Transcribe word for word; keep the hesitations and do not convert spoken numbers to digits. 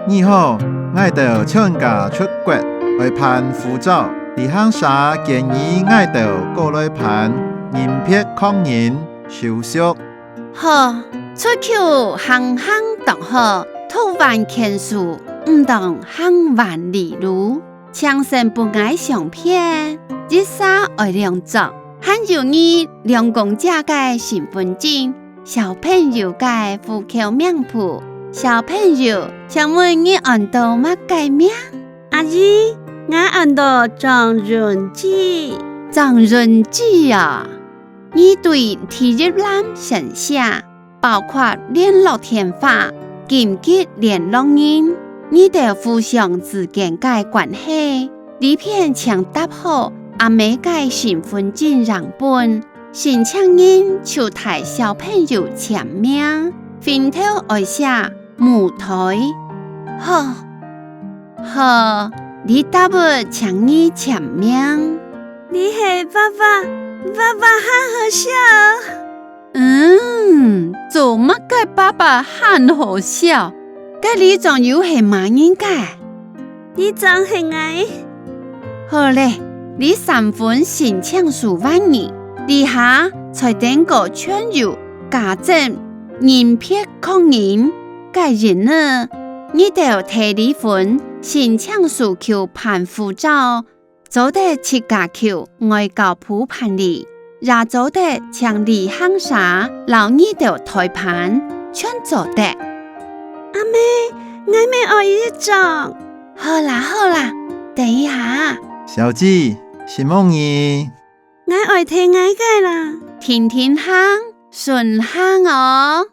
你好，𠊎兜全家出國，愛辦護照，旅行社建議𠊎兜過來辦人別確認手續。好，出去行行當好，讀萬卷書，毋當行萬里路。請先分𠊎相片，一儕愛兩張，還有你兩公姐个身分證，小朋友个戶口名簿。小朋友，請問你安到麼个名？阿姨，𠊎安到張潤志。張潤志啊，你對第一欄先寫，包括聯絡電話、緊急聯絡人、你兜互相之間个關係。這片請貼好阿姆个身分證影本，申請人就代小朋友簽名，脣頭愛寫 母代。好，好，這搭仔請你簽名。你係爸爸，爸爸還好笑。嗯，做麼个爸爸還好笑？該這張又係麼人个？ 這張係𠊎。好咧，這三份申請書還你，這下在頂高簽有「家政人別確認」个印仔。你兜摕這份申請書去辦護照，做得自家去外交部辦理，也做得請旅行社摎你兜代辦，全做得。阿姆，𠊎乜愛一張。 好啦，好啦，等一下。小姐，承蒙你。𠊎愛摕𠊎个啦。定定行，順行哦。